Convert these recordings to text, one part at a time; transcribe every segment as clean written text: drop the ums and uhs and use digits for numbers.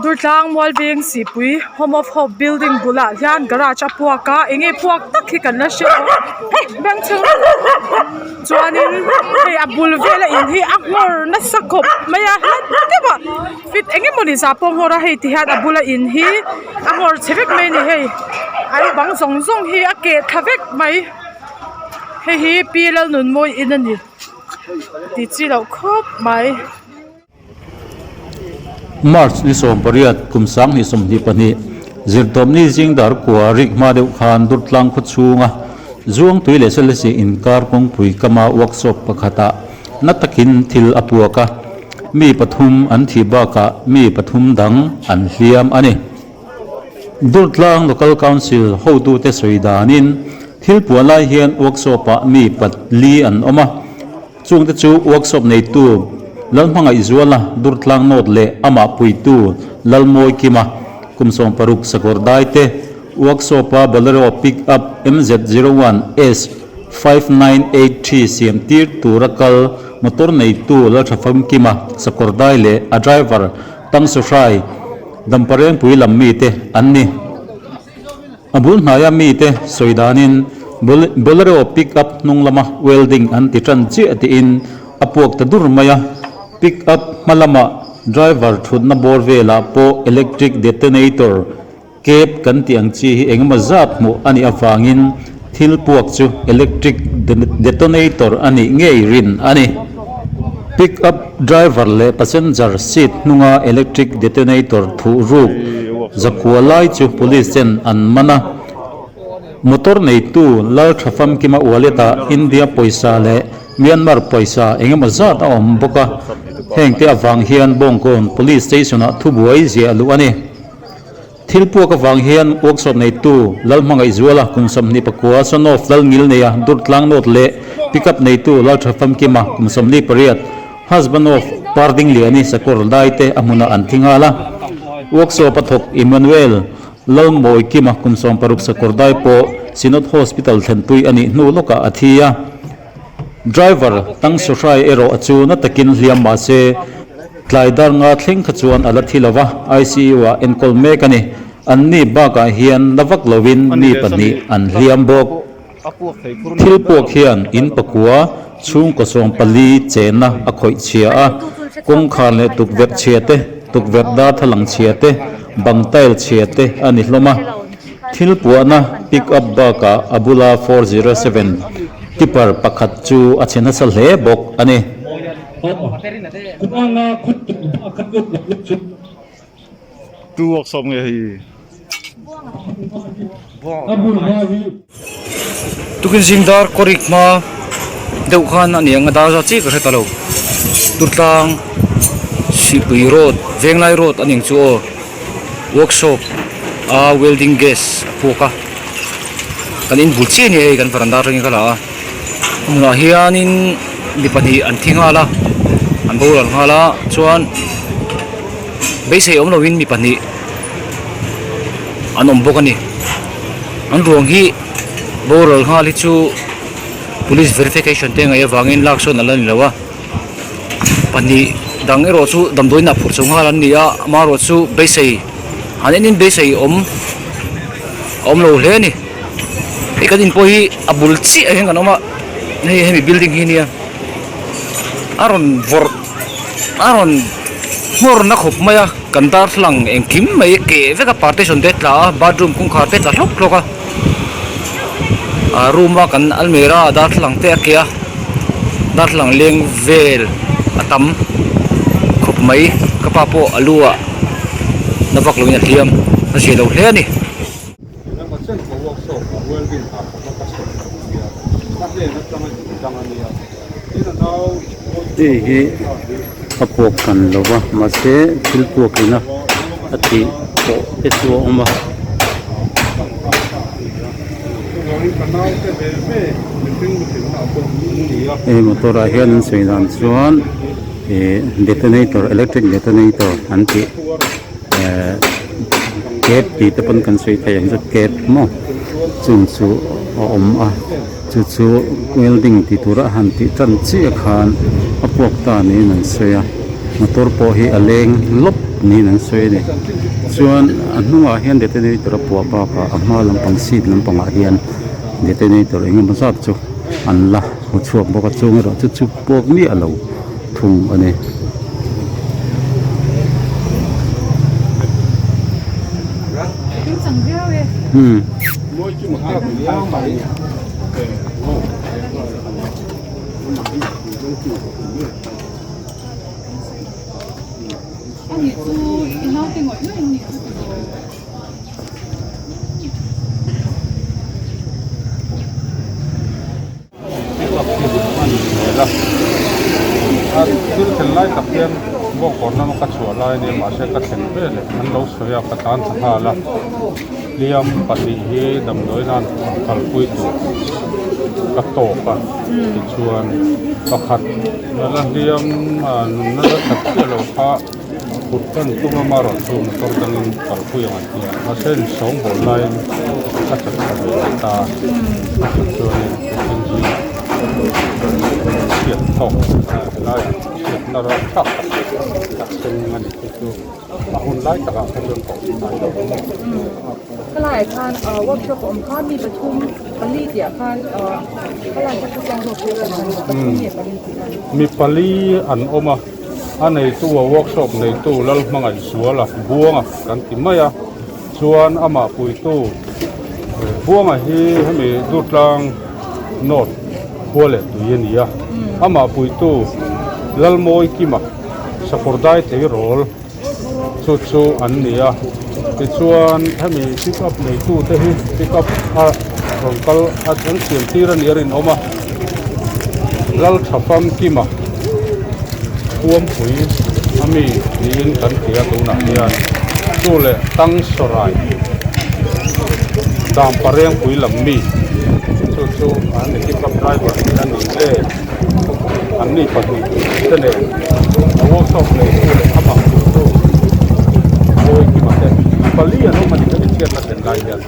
Durtlang Mualveng Sihpui Home of Hope building bulah hian garage a puak a eng nge puak tak hi kan la hre lo a hei bank chhung chuanin hei a bul vela in hi a nghawr nasa khawp mai a hla deuh ah feet eng emawni zah pawh a nghawr a hei ti hian a bula in hi a nghawr chhe vek mai a ni hei an bang zawng zawng hi a keh thla vek mai hei hi Pi Lalnunmawii in a ni tih chi loh khawp mai. March ni 18 kum 2022 Zirtawpni zingdar kua rik hma deuh khan Durtlang khaw chhunga Zuangtui leh Selesih inkar kawngpui kama workshop pakhatah na takin thil a puak a, mi pathum an thih bakah mi pathum dang an hliam a ni. Durtlang Local Council hotute sawi danin thil puah lai hian workshop-ah mi pali an awm a, Chungte chu workshop neitu Lalhmangaihzuala Durtlang North leh amah puitu Lalmawikima kum 16 sakawr daite workshop-a Bolero Pick-up MZ01S 5983 siam tir tura kal motor neitu Lalthafamkima sakawr dai leh a driver Tangsuhrai Damparengpui lam mite an ni. A bul hnaia mite sawi danin Bolero pick up hnung lama welding an ti tan chiah tiin a puak ta dur mai a, pick up hma lama driver thutna bawr velah pawh electric detonator cap kan tih ang chi hi engemaw zat hmuh a nih avangin thil puak chu electric detonator a nih ngei rin a ni. Pick up driver leh passenger seat hnunga electric detonator thuh ruk zakua lai chu police ten an man a. Motor neitu Lalthafamkima wallet-ah India pawisa leh Myanmar pawisa engemaw zat a awm bawk a, hengte avang hian Bawngkawn Police Station-ah thubuai ziah luh a ni. Thil puak avang hian workshop neitu Lalhmangaihzuala kum 29 son of Lalngilneia Durtlang North leh pickup neitu Lalthafamkima kum 48 husband of Pardingliani Sakawr Daite a hmunah an thi nghal a. Workshop a thawk Emmanuel Lalmawikima kum 60 Sakawr Dai pawh Synod Hospital thlenpui a nih hnu lawkah a thi a. Driver Tangsuhrai erawh chu na takin hliam mah se tlai dar nga thleng kha chuan a la thi lo va, ICU ah enkawl mek a ni. Anni bakah hian la vak lovin mi pahnih an hliam bawk. Thil puak hian in pakua chhungkaw 14 chenna a khawih chhia a, kawngkhar leh tukverh chhia te, tukverh darthlalang chhia te, bang tile chhia te a ni hlawm a. Thil puahna pick up bakah a bula 407 tipper pakhat chu a chhe nasa hle bawk a ni. Tukin zing dar kawrik hma deuh khan a ni ang a dar zat chiah ka hre ta lo Durtlang Sihpui road Venglai road a ni ang chu aw. Workshop a welding gas a puak a kan in bul chiah a ni hei kan varanda atangin ka la a hmunah hianin mi pahnih an thi nghal a an boral nghal a chuan beisei awm lovin mi pahnih an awm bawk a ni an ruang hi boral nghal hi chu police verification te ngaih avangin lak sawn a la ni lo a. Pahnih dang erawh chu damdawiin ah phurh chho nghal an ni a amaherawh chu beisei an en in beisei awm a awm lo hle a ni hei kan in pawh hi a bul chiah ah hian kan awm a hei hemi building hi ania a rawn vawrh a rawn nghawr na khawp mai a kan darthlalang engkim mai keh vek a partition te a tla a bathroom kawngkhar te a tla hlawk hlawk a. Ah room a kan almirah ah darthlalang te a keh a darthlalang leng vel a tam khawp mai ka pa pawh a lu ah na vak lo in a hliam a zia lo hle a ni. Hei hi a puak kan lo va mahse thil puak ina a tih pawh te chu a awm a. Hei motor ah hian an sawi dan chuan ih detonator electric detonator an tih ehh cap tih te pawn kan sawi thei ang chu cap maw chung chu a awm a chu chu welding tih tura a han tih tan chiah khan a puak ta niin an sawi a motor pawh hi a leng lawp. Niin an sawi a ni chuan a hnungah hian detonator a puah bakah a hma lampang seat lampangah hian detonator eng emaw zat chu an la hmu chhuak bawk a chung erawh chu chu puak miah lo thung a ni. Thil thlen lai tak hian bawngkawn lama ka chhuah lai ania mahse ka thlen veleh an lo sawi a ka tan ta nghal a hliam pahnih hi damdawi nan kalpui tur ka tawk a tichuan pakhat la hliam nunna la that chiah lo kha kut kan tum a amaherawhchu motor dangin kalpui ang an ti a mahse insawngbawl laiin a chat tha ve leh ta a chuanin engine chhiat tawk helaiah chhiatna rapthlak tak a thleng a ni chu chu a hun lai takah kha chuan ka awm ngai lo ang. Helaiah khan workshop a awm kha mi pathum pali tih ah khan helai kha thu chiang zawk chu ka ni pathum nge pali tih khan. Mi pali an awm a. A neitu a workshop neitu Lalhmangaihzuala Buanga kan ti mai a, chuan amah puitu Buanga hi hemi Durtlang North khua leh tui a ni a, amah puitu Lalmawikima Sakawrdai tleirawl chu chu an ni a, tichuan hemi pick up neitu te hi pick up a rawn kal an siam tir a nih a rinawm a, Lalthafamkima Khuampui a mi niin kan hria tunah hian chu leh Tangsawrai Damparengpui lam mi chu chu an ni pick up driver hi a ni e an ni pahnih te nen a workshop neitu leh amah puitu Mawikima te pali an awm a ni hemi chhiatna thlen lai hian.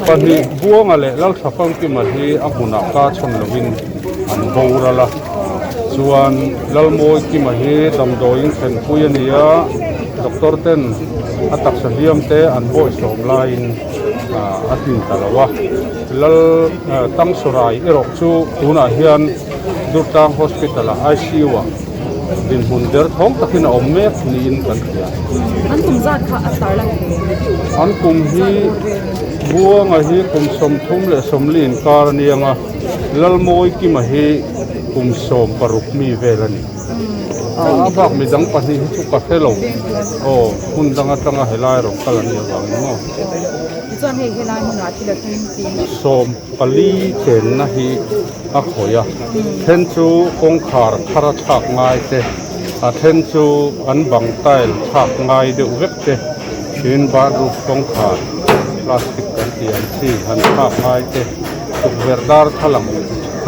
Pahnih Buanga leh Lalthafangkima hi a hmunah ka chhawn lovin an boral a, chuan Lalmawikima hi damdawiin thlenpui a ni a, doctor ten a taksa hliam te an bawihsawm laiin a tlin ta lo a. Lal Tangsurai erawh chu tunah hian Durtlang Hospital ah ICU ah dinhmun derthawng takin a awm mek niin kan hria. An kum zat kha a tar lang hle. An kum hi Buanga hi kum 34 inkar a niang a, Lalmawikima hi kum 16 mi vel a ni. A bak midang pahnih hi chu ka hre lo. Aw, hmun dang atanga helai rawn kal a nih avangin maw. Tichuan hei helai hmunah thil a thleng tiin. 14 chenna hi a khawih a, then chu kawngkhar thar a thlak ngai te, a then chu an bang tile thlak ngai deuh vek te, tin bathroom kawngkhar plastic kan tih ang chi han thlak ngai te, tukverh darthlalang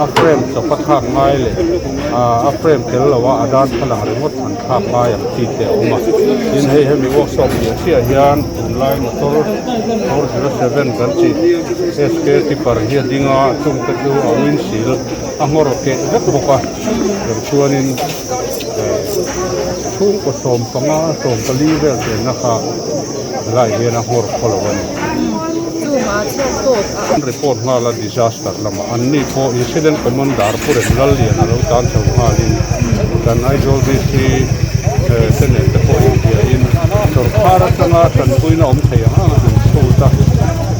a frame chawp a thlak ngai leh a frame tel lo a a darthlalang ringawt an thlak ngai ang chi te a awm a, tin hei hemi workshop piah chiah hian tunlai motor 407 kan tih SK tipper hi a ding a chung te chu a windshield a nghawr keh vek bawk a tiang chuanin chhungkaw 15 14 vel chenna kha helaiah hian a nghawr khaw lo a ni. An report nghal a disaster lamah an ni pawh incident commander Pu Remlallian a lo tan chho nghalin kan Aizawl DC te nen te pawh inbiain sawrkar atanga tanpuina awm thei ang ang a han chhut a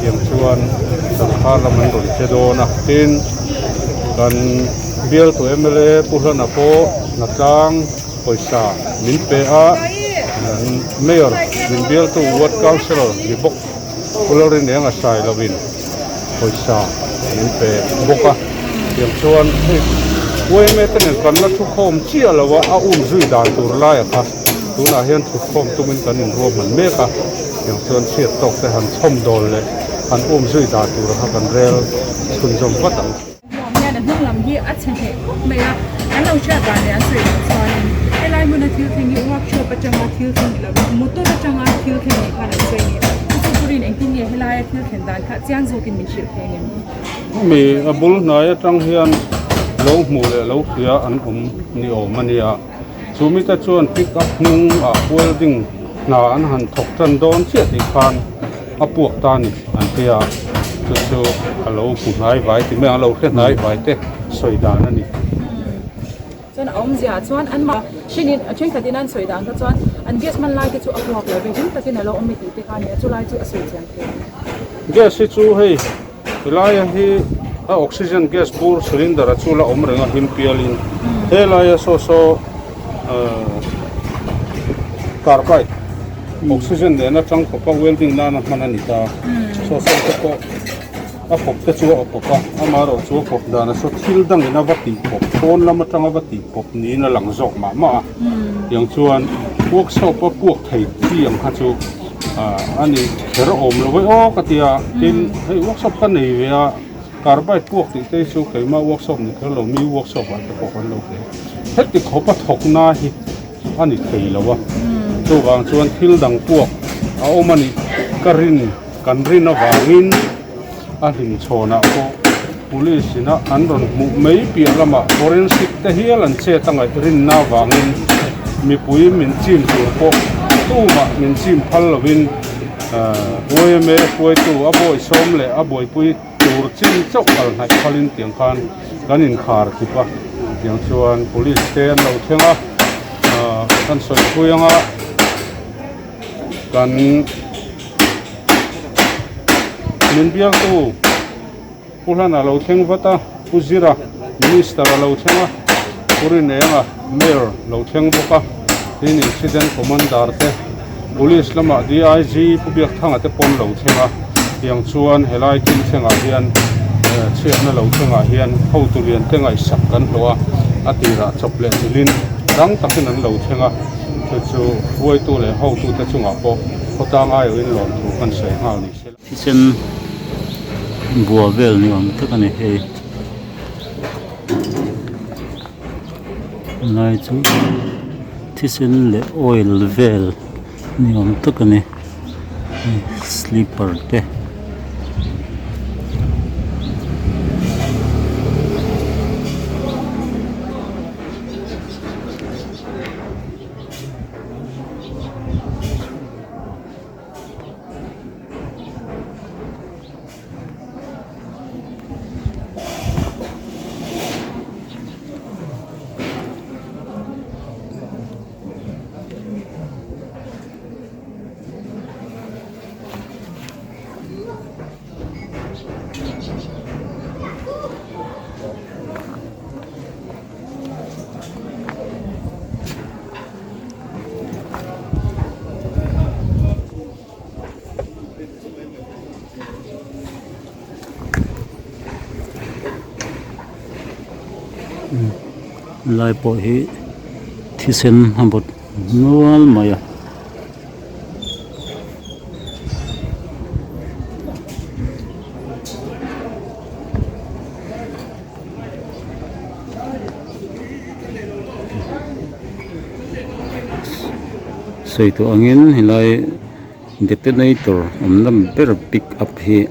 tiang chuan sawrkar lam an rawn che dawn a tin kan bialtu mla Pu Hlana pawh hnatlang pawisa min pe a mayor min bialtu ward councillor ni bawk. Kawlawrin eng a sai lovin pawisa min pe bawk a, tiang chuan hei yma te nen kan la thukhawm chiah lo a, a um zui dan tur laia kha tunah hian thutkhawm tumin kan inruahman mek a, tiang chuan chhiat tawk te han chhawm dawl leh han um zui dan tur kha kan rel chhunzawm vat ang. Huam hian a hnung lam hi a chhe hneh khawp mai a, an lo hriat dan leh an sawi dan chuanin helai hmuna thil thleng hi workshop atanga thil thleng ni lovin motor atanga thil thleng ni khan an sawi a ni. Chu chu Purin engtin nge helaia thil thlen dan kha chiang zawkin min hrilh thei ang em? Hemi a bul hnai atang hian lo hmu leh lo hria an awm ni awm a nia. Chu mite chuan pick up hnung ah welding hna an han thawk tan dawn chiah tih khan a puak ta a ni an ti a, chu chu a lo hmu hnai vai ti mai ang a lo hre hnai vai te sawi dan a ni. Chuan a awmzia chuan an mah thenin a thenkhat in an sawi dan kha chuan an gas hman lai te chu a puak lo ve hlim takin a lo awm e tih te kha a ni a chulai chu a sawi chiang thei ang. Gas hi chu hei helaia hi a oxygen gas bur cylinder a chu la awm reng a him pialin helaia saw saw ahh carbide oxygen nena tangkawpa welding nana hman a ni ta saw saw te pawh. A pawp te chu a pawp a, amaherawh chu a pawp dan a saw thil dangin a va tih pawp, pawn lam atanga va tih pawp niin a lang zawk mah mah a. Tiang chuan workshop a puak thei chi ang kha chu ah a ni kher awm lo e aw ka ti a, tin hei workshop ka nei ve a, carbide puak tih te hi chu keimah workshop ni kher lo mi workshop ah te pawh kan lo hle. Heti khawp a thawkna hi a ni thei lo a, chuvang chuan thil dang puak a awm a nih ka rin. Kan rin avangin a hlimchhawnah pawh Police ina an rawn hmuh mai piah lamah forensic te hial an chet a ngaih rinna avangin mipui min chim tur pawh tumah min chim phal lovin yma hruaitu a bawi sawm leh a buaipui tur chin chauh kal hnaih phalin tiang khan kan inkhar kip a, tiang chuan Police te an lo thleng a, kan sawi phui anga kan. Min bialtu Pu Hlana lo thleng vat a, Pu Zira Minister a lo thleng a, Pu Rinenga Mayor lo thleng bawk a, tin Incident Commander te, Police lamah DIG Pu Biakthanga te pawn lo thleng a, tiang chuan helai thil thlengah hian chhiatna lo thlengah hian hotu lian te ngaihsak kan hlawh a, a tirah chawp leh chilhin rang takin an lo thleng a. Chu chu hruaitu leh hotute chungah pawh khawtlang aiawhin lawmthu kan sawi nghal ni se la. Thisen bua vel ni awm tak a ni hei. Lai chu thisen leh oil vel ni awm tak a ni slipper te. Lai pawh hi thisen a bawt nual mai a. Sawi tawh angin helai detonator awmna ber pick up hi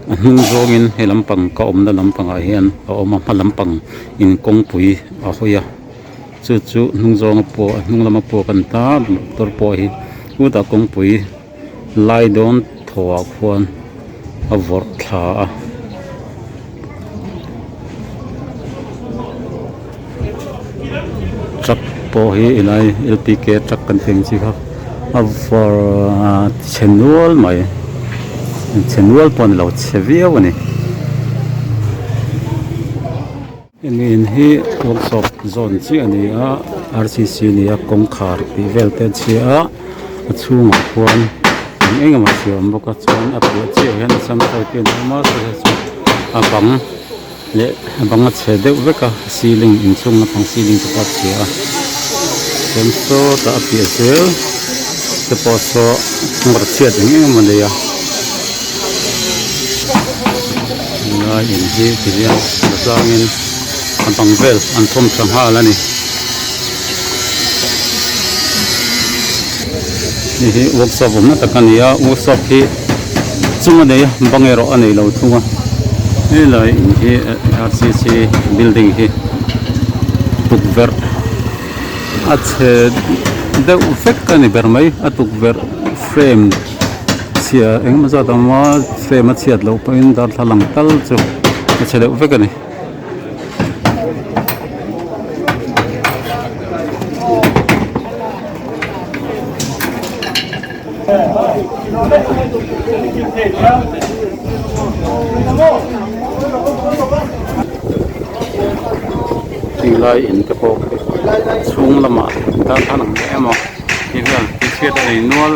a hnung zawngin he lampang ka awmna lampangah hian a awm a hma lampang in kawngpui a hawi a chu chu hnung zawnga pawh a hnung lama pawh kan ta motor pawh hi chutah kawngpui lai dawn thawhah khuan a vawrh thla a. Truck pawh hi helai L P K truck kan tih ang chi kha a vawrh chhe nual mai chhe nual pawh a ni lo chhe viau a ni. Hemi in hi workshop zawn chiah a ni a r c c a ni a kawngkhar tih vel te a chhia a a chhungah khuan eng eng emaw chi a awm bawk a chuan a piah chiah ah hian a sam type hi an awm a a bang leh a bang a chhe deuh vek a ceiling inchhung lampang ceiling te pawh a chhia a chuan sawtah a piah zel te pawh saw kawngkhar chhiat eng eng emaw a nei a. Helai in hi ti hian a tlangin a bang vel an thawm tha nghal a ni. Hei hi workshop awmna tak a ni a workshop hi chung a nei a bang erawh a nei lo thung a. Helai in hi rcc building hi tukverh a chhe deuh vek a ni ber mai a tukverh frame chhia engemaw zat a awm a frame a chhiat loh pawhin darthlalang tal chu a chhe deuh vek a ni. Heng lai in te pawh chhung lamah darthlalang emaw ti vel tih chhiat a nei nual.